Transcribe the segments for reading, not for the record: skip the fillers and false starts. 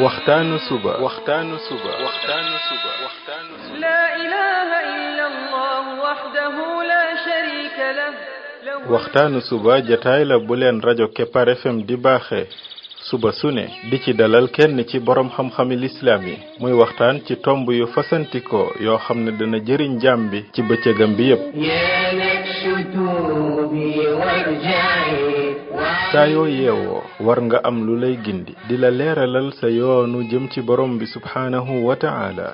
waxtaanu suba لا إله إلا الله وحده لا شريك له waxtaanu suba jataay la bu leen rajo Kepar FM di baaxee suba su ne di ci dalal kenn ci borom xam-xami lislaam yi muy waxtaan ci tomb yu fasantikoo yoo xam ne dana jëriñ jaam bi ci bëccëgam bi yépp saa yoo yeewoo war nga am lu lay gindi di la leeralal sa yoonu jëm ci borom bi subhaanahu wa ta'ala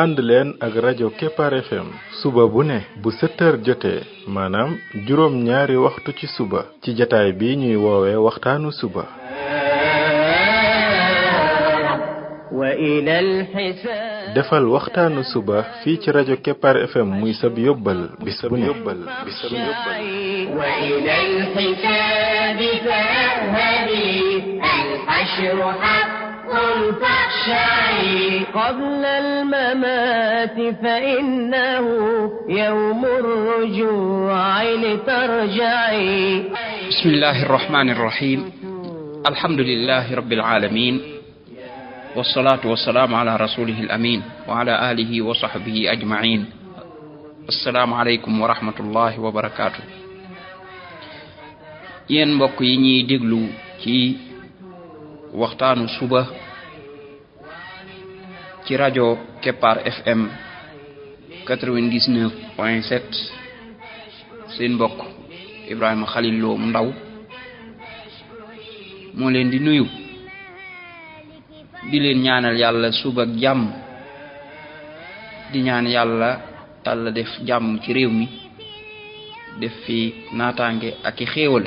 ànd leen ak rajo Kepar FM suba bu ne bu 7h jotee maanaam juróom ñaari waxtu ci suba ci jataay bi ñuy woowee waxtaanu suba defal waxtaanu suba fii ci rajo Kepar FM muy sab yóbbal bis bu ne قبل الممات فإنه يوم الرجوع لترجعي بسم الله الرحمن الرحيم الحمد لله رب العالمين والصلاة والسلام على رسوله الأمين وعلى آله وصحبه أجمعين السلام عليكم ورحمة الله وبركاته ين mbokk yi ñi déglu ci waxtaanu suba ci rajo Kepar FM 99.7 seen mbokk Ibrahima Khalil Lo mu ndaw moo leen di nuyu di leen ñaanal yàlla suba ak jàmm di ñaan yàlla Yàlla def jàmm ci réew mi def fi naataange ak i xéewal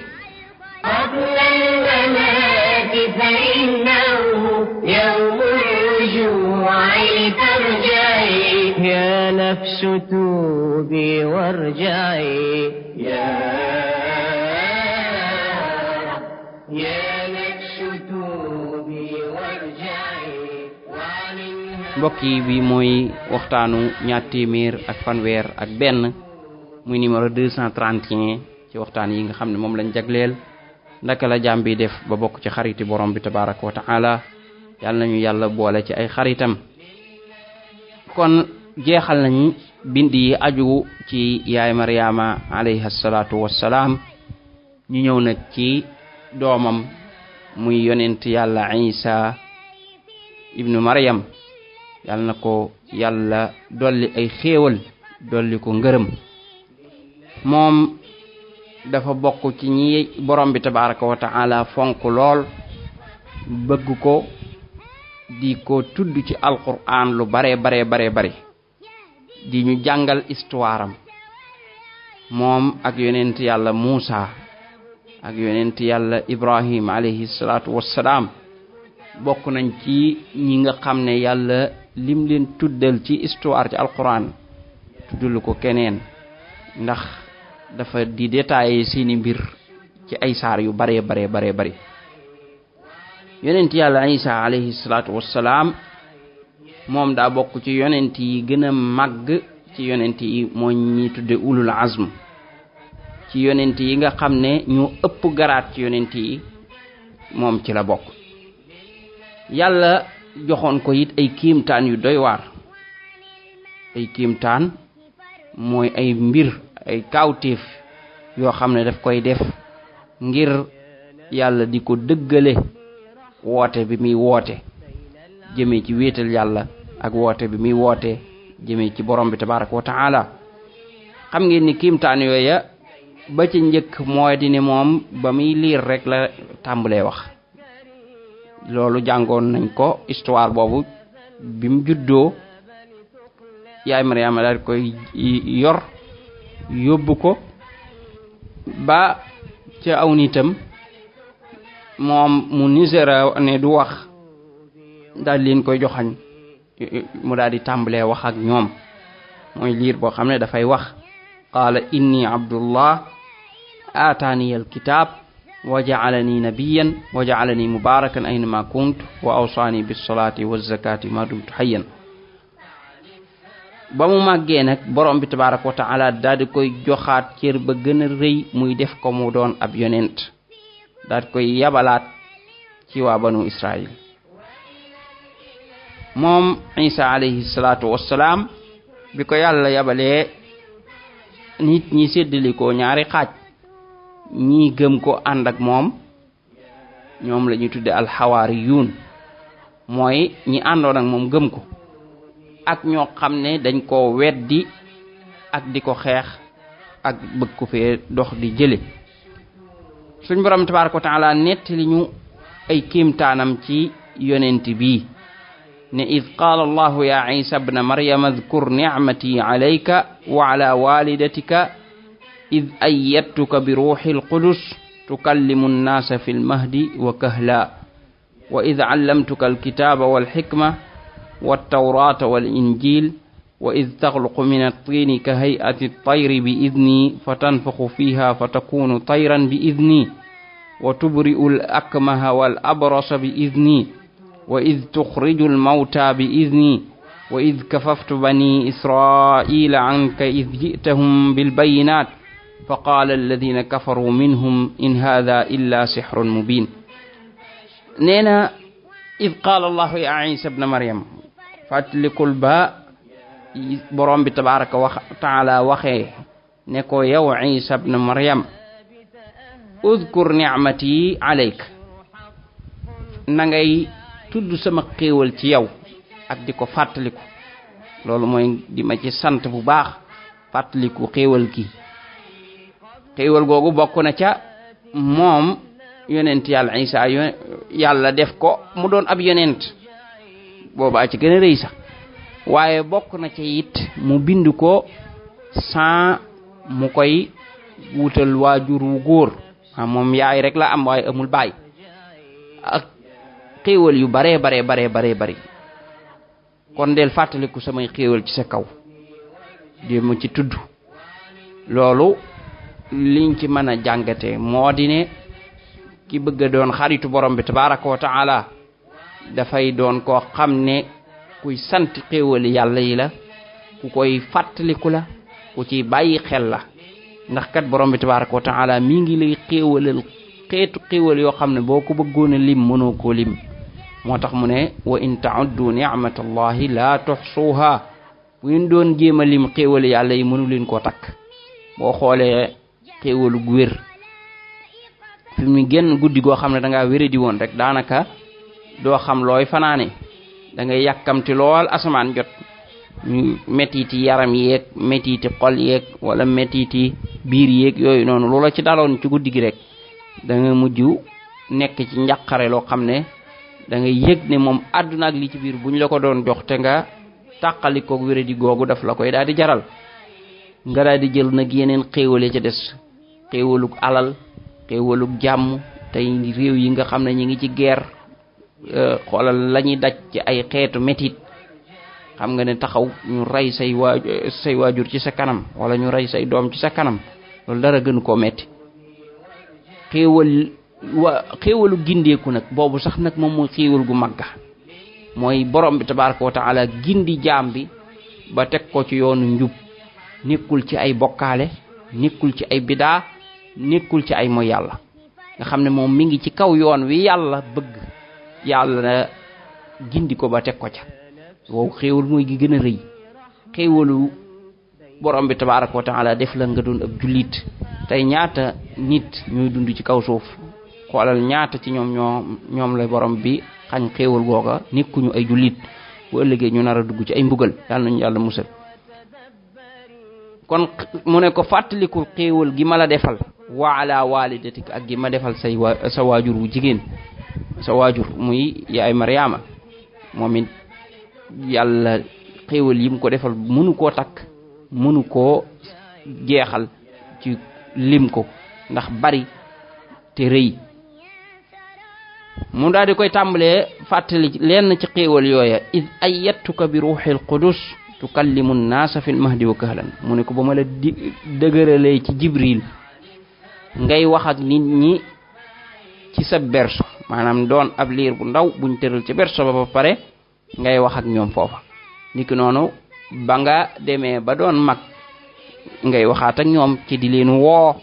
فإنه يوم الرجوع لترجعي يا نفس توبي وارجعي يا نفس توبي وارجعي mbokk yi bi mooy waxtaanu ñaar téeméer ak fanweer ak benn muy numéro 231 ci waxtaan yi nga xam ne moom lañ jagleel ndaka la jaam bi def ba bokk ci xariti borom bi tabaraka wa taala yàlla nañu yàlla boole ci ay xaritam kon jeexal nañ bind yi aju ci yaay Maryama alayha salaatu wassalaam ñu ñëw nag ci doomam muy yonent yàlla Isa ibnu Maryam yàlla na ko yàlla dolli ay xéewal dolli ko ngërëm moom dafa bokk ci ñi borom bi tabaraka wa ta'ala fonk lool bëgg ko di ko tudd ci alquran lu bare di ñu jàngal histoire am moom ak yonent yàlla Muusa ak yonent yàlla Ibrahim alayhi salatu wassalaam bokk nañ ci ñi nga xam ne yàlla lim leen tuddal ci histoire ci alquran tuddul ko keneen ndax dafa di détailler seeni mbir ci ay saar yu bare yonent yàlla Isa alayhi salatu wassalaam moom daa bokk ci yonent yi gën a màgg ci yonent yi moo ñi tudde ulul azm ci yonent yi nga xam ne ñu ëpp garaat ci yonent yi moom ci la bokk yàlla joxoon ko it ay kiimtaan yu doy waar ay kiimtaan mooy ay mbir ay kawteef yoo xam ne daf koy def ngir yàlla di ko dëggale woote bi muy woote jëmee ci wéetal yàlla ak woote bi muy woote jëmee ci borom bi tabaraka wa ta'ala xam ngeen ni kiimtaan yooya ba ci njëkk mooy di ne moom ba muy liir rek la tàmbalee wax loolu jàngoon nañ ko histoire boobu bi mu juddoo yaay Maryama daal koy yor yóbbu ko ba ca aw nitam moom mu nisera ne du wax daal leen koy joxañ mu daal di tàmbalee wax ak ñoom mooy liir boo xam ne dafay wax qaala inni abdullah aataani alkitab wa ja'alani nabiyyan wa ja'alani mubarakan aynama kuntu wa awsaani bis salati waz zakati ma dumtu hayyan ba mu màggee nag borom bi tabaraka wa ta'ala daal di koy joxaat cër ba gën a rëy muy def ko mu doon ab yonent daal di koy yabalaat ci waa banu Israël moom Isa alayhi salaatu wassalaam bi ko yàlla yabalee nit ñi séddalikoo ñaari xaaj ñii gëm ko ànd ak moom ñoom la ñuy tudde alxawaariyuun mooy ñi àndoon ak moom gëm ko ak ñoo xam ne dañ koo weddi ak di ko xeex ak bëgg ko fee dox di jële suñ borom tabaaraka wa taala nettali ñu ay kéemtaanam ci yonent bii ne id qaala allahu ya isa bna maryama adkur nicmati alayka wa ala walidatika id ayyadtuka bi ruuxi alqudus tukallimu nnaasa fi lmahdi wa kahla wa id callamtuka alkitaaba walxikma waltawrata walinjil wa id taxluqu min altini ka hay'ati altayri bi idni fatanfaxu fiha fatakunu tayran bi idni wa tubri'u alakmaha walabrasa bi idni wa id tuxriju almawta bi idni wa id kafaftu bani israila anka id ji'tahum bilbayinat faqaala alladina kafaru minhum in hada illa sixrun mubin nee na id qaala allahu ya isa bna maryam fàttalikul ba borom bi tabaraka wa taala waxee ne ko yow isa bna maryam udkur nicmati alayk na ngay tudd sama xéewal ci yow ak di ko fàttaliku loolu mooy di ma ci sant bu baax fàttaliku xéewal gi xéewal googu bokk na ca moom yonent yàlla isa yàlla def ko mu doon ab yonent boobaa ci gën a rëy sax waaye bokk na ca it mu bind ko sans mu koy wutal waajur wu góor moom yaay rek la am waaye amul baay ak xéewal yu bare bari kon del fàttaliku samay xéewal ci sa kaw di mu ci tudd loolu liñ ci mën a jàngate moo di ne ki bëgg a doon xaritu borom bi tabaraka wa taala dafay doon koo xam ne kuy sant xéewali yàlla yi la ku koy fàttaliku la ku ci bàyyi xel la ndax kat borom bi tabaraka wa taala mi ngi lay xéewalal xeetu xéewal yoo xam ne boo ko bëggoon a lim mënoo koo lim moo tax mu ne wa in ta'uddu ni'matallahi la tuhsuha bu ngeen doon jéem a lim xéewali yàlla yi mënu leen koo takk boo xoolee xéewalu gu wér fi mu génn guddi goo xam ne dangaa wére di woon rek daanaka doo xam looy fanaane da ngay yàkkamti lool asamaan jot ñu metiti yaram yeeg metiti xol yeeg wala metiti biir yeeg yooyu noonu loola ci daloon ci guddi gi rek da nga mujj nekk ci njàqare loo xam ne da ngay yëg ne moom àdduna ak li ci biir buñ la ko doon jox te nga tàqalikoog wére di googu daf la koy daal di jaral nga daal di jël nag yeneen xéewale ca des xéewalug alal xéewalug jàmm tey réew yi nga xam ne ñi ngi ci guerre xoolal la ñuy daj ci ay xeetu métit xam nga ne taxaw ñu rey say waajur ci sa kanam wala ñu rey say doom ci sa kanam loolu dara gënu koo metti xéewalu gindeeku nag boobu sax nag moom mooy xéewal gu magga mooy borom bi tabaraka wa taala gindi jaam bi ba teg ko ci yoonu njub nekkul ci ay bokkaale nekkul ci ay bidaa nekkul ci ay mooy yàlla nga xam ne moom mi ngi ci kaw yoon wi yàlla bëgg yàlla gindi ko ba teg ko ca wow xéewal mooy gi gën a rëy xéewalu borom bi tabaraka wa taala def la nga doon ab jullit tey ñaata nit ñooy dund ci kaw suuf xoolal ñaata ci ñoom la borom bi xañ xéewal googa nekkuñu ay jullit bu ëllëgee ñu nar a dugg ci ay mbugal yàlla nañu yàlla musal kon mu ne ko fàttaliku xéewal gi ma la defal wa ala walidatik ak gi ma defal sa waajur wu jigéen sa waajur muy yaay Mariama moom it yàlla xéewal yi mu ko defal mënu koo takk mënu koo jeexal ci lim ko ndax bari te rëy mu daal di koy tàmbalee fàttali lenn ci xéewal yooya id ayyatuka bi ruuxil qudus tukallimu nnaasa fil mahdi wa kahlan mu ne ko ba ma la dëgëralee ci Jibril ngay wax ak nit ñi ci sa berso maanaam doon ab liir bu ndaw buñ tëral ci berso ba pare ngay wax ak ñoom foofa niki noonu ba nga demee ba doon mag ngay waxaat ak ñoom ci di leen woo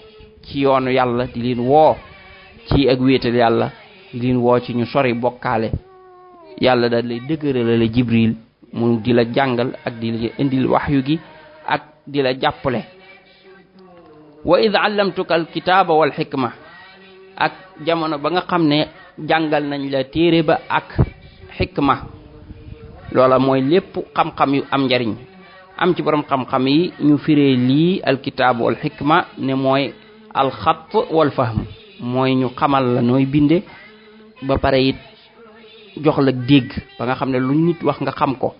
ci yoonu yàlla di leen woo ci ak wéetal yàlla di leen woo ci ñu sori bokkaale yàlla daal lay dëgërale la Jibril mu di la jàngal ak di la indil waxyu gi ak di la jàppale. wa id allamtuka alkitaaba wal xikma ak jamono ba nga xam ne jàngal nañ la téere ba ak xikma, loola mooy lépp xam-xam yu am njariñ. am ci borom xam-xam yi ñu firee lii alkitaab wal xikma ne mooy alxat wal fahm, mooy ñu xamal la nooy binde ba pare it jox la dégg ba nga xam ne lu nit wax nga xam ko,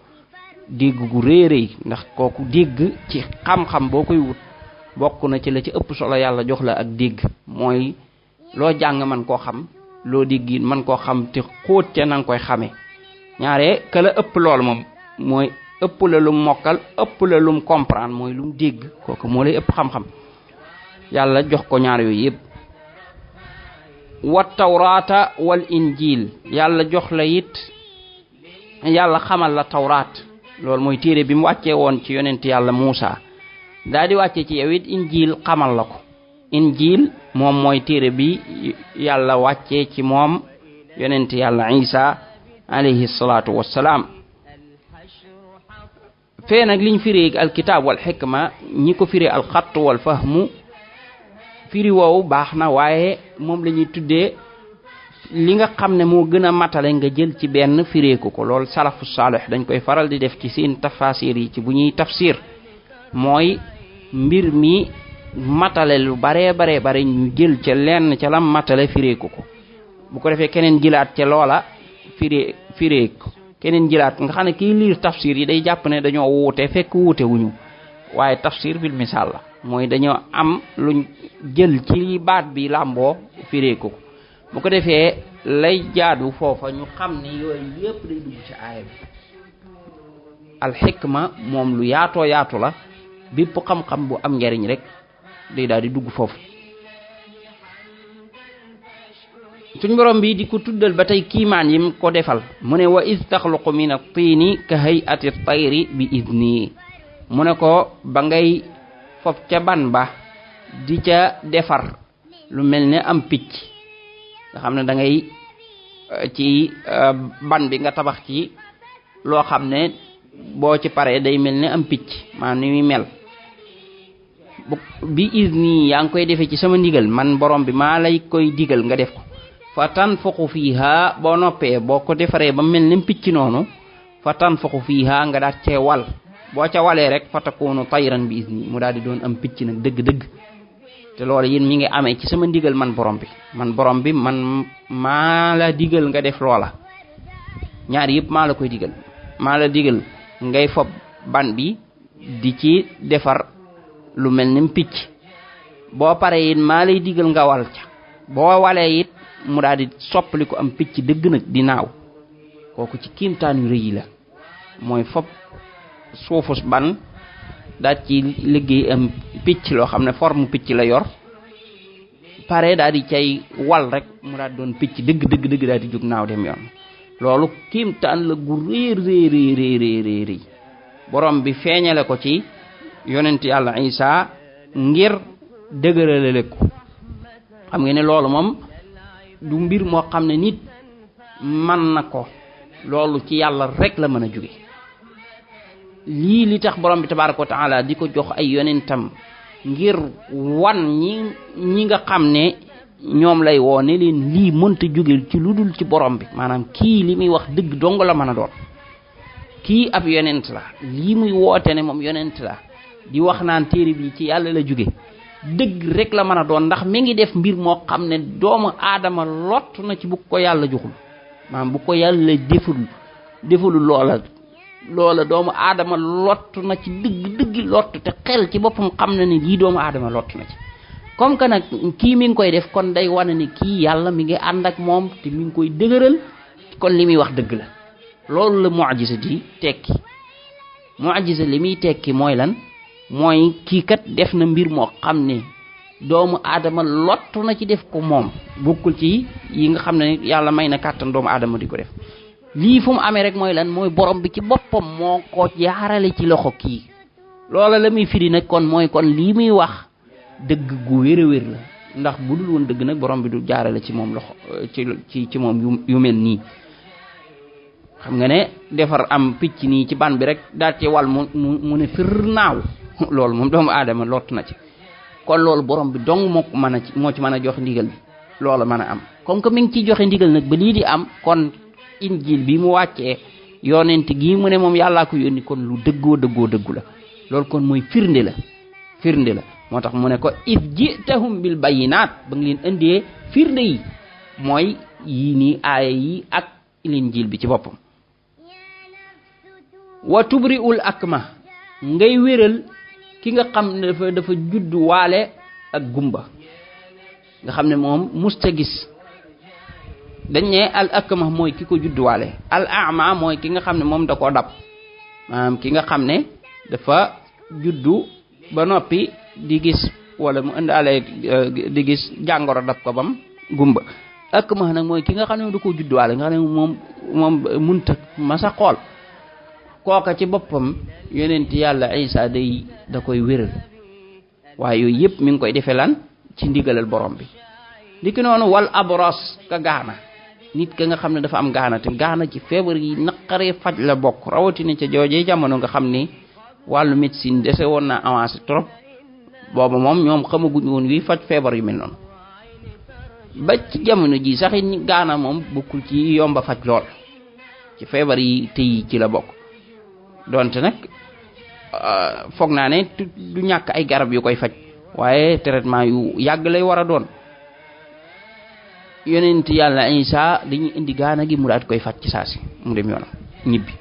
dégg gu réeréy. ndax kooku dégg ci xam-xam boo koy wut bokk na ci la ci ëpp solo, yàlla jox la ak dégg mooy loo jàng man koo xam, loo dégg man koo xam te xóot ca na nga koy xamee. ñaare ka la ëpp lool moom mooy ëpp la lum mokkal, ëpp la lum comprendre, mooy lum dégg, kooku moo lay ëpp xam-xam. yàlla jox ko ñaar yooyu yëpp. wa tawraata wal injil, yàlla jox la it, yàlla xamal la tawraat, loolu mooy téere bi mu wàccee woon ci yonent yàlla Muusa, daal di wàccee ci yow it injil xamal la ko. injil moom mooy téere bi yàlla wàccee ci moom yonent yàlla Isa alayhi salaatu wassalaam. fee nag liñ firee alkitaab wal xikma, ñi ko firee alxatt wal fahmu, firi woowu baax na, waaye moom la ñuy tuddee li nga xam ne moo gën a matale nga jël ci benn fireeku ko. loolu salafu saalih dañ koy faral di def ci seen tafasir yi ci bu ñuy tafsir, mooy mbir mi matale lu bare ñu jël ca lenn ca lam matale fireeku ko. bu ko defee keneen jëlaat ca loola fireeku, keneen jëlaat nga xam ne kii liir tafsir yi day jàpp ne dañoo wuute, fekk wuute wuñu, waaye tafsir bil misaal la, mooy dañoo am luñ jël ci baat bi làmboo fireeku ko. bu ko defee lay jaadu foofa ñu xam ne yooyu yépp day dugg ci aaya bi. alxikma moom lu yaatoo yaatu la, bépp xam-xam bu am njariñ rek day daal di dugg foofu. suñ borom bi di ko tuddal ba tey kiimaan yim ko defal, mu ne wa iz taxluqu min at-tiini ka hay'ati at-tayri bi idni, mu ne ko ba ngay fof ca ban ba di ca defar lu mel ne am picc, nga xam ne da ngay ci ban bi nga tabax ci loo xam ne boo ci paree day mel ne am picc, maanaam ni muy mel. bi idni yaa ngi koy defee ci sama ndigal, man borom bi maa lay koy digal nga def ko. fa tanfuxu fiiha, boo noppee boo ko defaree ba mel ne picc noonu, fa tanfuxu fiiha nga daat cee wal, boo ca walee rek fa takunu tayran bi idni, mu daal di doon am picc nag dëgg-dëgg. te loolu yéen mi ngi amee ci sama ndigal man borom bi man maa la digal nga def loola. ñaar yëpp maa la koy digal, maa la digal ngay fob ban bi di ci defar lu mel ne picc, boo paree it maa lay digal nga wal ca, boo walee it mu daal di soppali ko am picc dëgg nag di naaw. kooku ci kiimtaan yu rëy la, mooy fob suufus ban daal ci liggéey am picc loo xam ne forme picc la yor, pare daal di cay wal rek mu daal doon picc dëgg daal di jóg naaw dem yoon. loolu kiimtaan la gu réer borom bi feeñale ko ci yonent yàlla Isa ngir dëgërale ko. xam nga ne loolu moom du mbir moo xam ne nit man na ko, loolu ci yàlla rek la mën a jóge. lii li tax borom bi tabaaraka wa taala di ko jox ay yonentam ngir wan ñi nga xam ne ñoom lay woo ne leen lii mënta jóge ci lu dul ci borom bi, maanaam kii li muy wax dëgg dong la mën a doon, kii ab yonent la, lii muy woote ne moom yonent la, di wax naan téere bi ci yàlla la jóge, dëgg rek la mën a doon. ndax mi ngi def mbir moo xam ne doomu aadama lott na ci bu ko yàlla joxul, maanaam bu ko yàlla deful loola doomu aadama lott na ci dëgg lott, te xel ci boppam xam na ne lii doomu aadama lott na ci. comme que nag kii mi ngi koy def, kon day wane ne kii yàlla mi ngi ànd ak moom te mi ngi koy dëgëral, kon li muy wax dëgg la. loolu la mu'jiza di tekki. mu'jiza li muy tekki mooy lan? mooy kii kat def na mbir moo xam ne doomu aadama lottu na ci def ko moom, bokkul ci yi nga xam ne yàlla may na kàttan doomu aadama di ko def. lii fu mu amee rek mooy lan? mooy borom bi ci boppam moo ko jaarale ci loxo kii. loola la muy firi nag kon mooy kon lii muy wax dëgg gu wér a wér la, ndax bu dul woon dëgg nag borom bi du jaarale ci moom loxo ci moom yu mel nii. xam nga ne defar am picc nii ci ban bi rek daal ci wal mu ne fir naaw loolu moom doomu aadama lott na ci kon loolu borom bi dong moo mën a moo ci mën a joxe ndigal bi loolu mën a am comme que mi ngi ciy joxe ndigal nag ba lii di am kon injil bi mu wàccee yonent gi mu ne moom yàllaa ko yónni kon lu dëggoo dëggu la loolu kon mooy firnde la moo tax mu ne ko id jitahum bil bayinaat ba nga leen indee firnde yi mooy yii nii aaya yi ak injil bi ci boppam wa tubri'ul akma ngay wéral ki nga xam ne dafa judd waale ak gumba nga xam ne moom musta gis dañ ne al akma mooy ki ko judd waale al a'ma mooy ki nga xam ne moom da koo dab maanaam ki nga xam ne dafa juddu ba noppi di gis wala mu indaale di gis jàngoro dab ko bam gumba akma nag mooy ki nga xam ne da koo judd waale nga xam ne moom munta masa xool kooka ci boppam yonent yàlla Isa da koy wéral waaye yooyu yëpp mi ngi koy defee lan ci ndigalal borom bi ndiki noonu wal abros ka gaana nit ka nga xam ne dafa am gaana te gaana ci feebar yi naqaree faj la bokk rawatina ca joojee jamono nga xam ni wàllu médecine dese woon naa avancé trop booba moom ñoom xamaguñu woon yuy faj feebar yu mel noonu ba ci jamono ji sax it gaana moom bokkul ci yomba faj lool ci feebar yi tey ci la bokk donte nag foog naa ne du ñàkk ay garab yu koy faj waaye traitement yu yàgg lay war a doon yonent yàlla Isa dañuy indi gaana gi mu daal di koy faj ci saasi mu dem yoonam ñibbi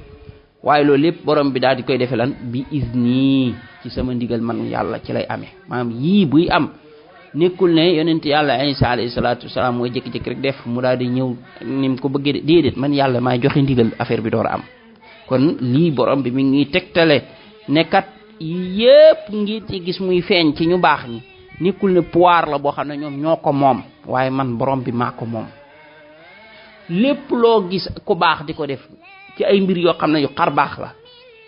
waaye loolu lépp borom bi daal di koy defee lan bi izni ci sama ndigal man yàlla ci lay amee maanaam yii buy am nekkul ne yonent yàlla Isa alayhi salaatu wasalaam mooy jékki-jékki rek def mu daal di ñëw ni mu ko bëggee déedéet man yàlla maay joxe ndigal affaire bi door a am kon lii borom bi mi ngi tegtale nekkat yépp ngi ci gis muy feeñ ci ñu baax ñi nekkul ne pouvoir la boo xam ne ñoom ñoo ko moom waaye man borom bi maa ko moom lépp loo gis ku baax di ko def ci ay mbir yoo xam ne yu xar baax la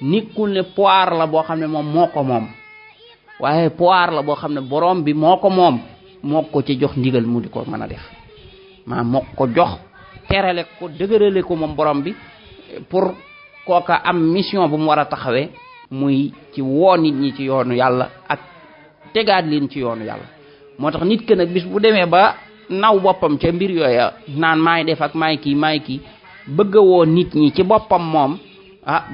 nekkul ne pouvoir la boo xam ne moom moo ko moom waaye pouvoir la boo xam ne borom bi moo ko moom moo ko ci jox ndigal mu di ko mën a def maa moo ko jox terale ko dëgërale ko moom borom bi pour kooka am mission bu mu war a taxawee muy ci woo nit ñi ci yoonu yàlla ak tegaat leen ci yoonu yàlla moo tax nit ki nag bis bu demee ba naw boppam ca mbir yooya naan maay def ak maay kii bëgg a woo nit ñi ci boppam moom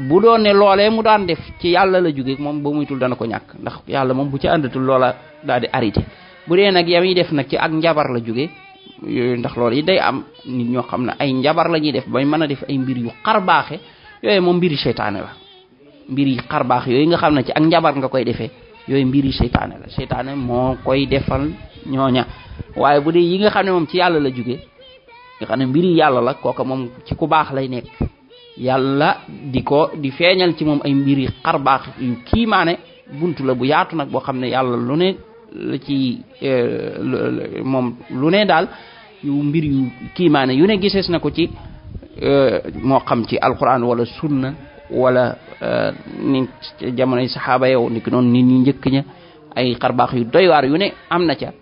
bu doon ne loolee mu daan def ci yàlla la jóge moom ba muytul dana ko ñàkk ndax yàlla moom bu ci àndatul loola daal di arrêté bu dee nag yam yi def nag ci ak njabar la jóge yooyu ndax loolu yi day am nit ñoo xam ne ay njabar la ñuy def bay mën a def ay mbir yu xar baaxe yooyu moom mbiri seytaane la mbir yi xar baax yooyu nga xam ne ci ak njabar nga koy defee yooyu mbiri seytaane la seytaane moo koy defal ñooña waaye bu dee yi nga xam ne moom ci yàlla la jóge nga xam ne mbiri yàlla la kooka moom ci ku baax lay nekk yàlla di feeñal ci moom ay mbiri xar baax yu kiimaane buntu la bu yaatu nag boo xam ne yàlla lu ne la ci moom lu ne daal yu mbir yu kiimaane yu ne gisees na ko ci moo xam ci alquran wala sunna wala ni jamonoy saxaaba yow ni ki noonu nit ñi njëkk ña ay xarbaax yu doy waar yu ne am na ca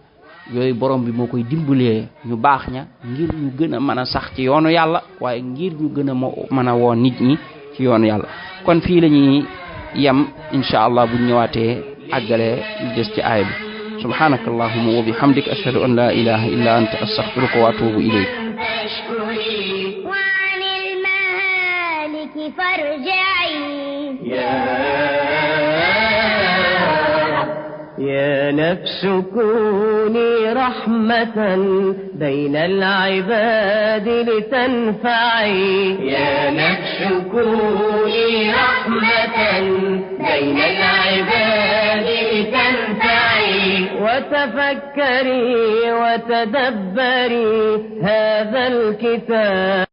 yooyu borom bi moo koy dimbalee ñu baax ña ngir ñu gën a mën a sax ci yoonu yàlla waaye ngir ñu gën a mën a woo nit ñi ci yoonu yàlla kon fii la ñuy yem insha allah buñ ñëwaatee àggale des ci aaya bi subhanaka allahumma wa bihamdik ashhadu an la ilaha illa anta astaghfiruka wa atubu ilayk يا نفس كوني رحمة بين العباد لتنفعي يا نفس كوني رحمة بين العباد لتنفعي وتفكري وتدبري هذا الكتاب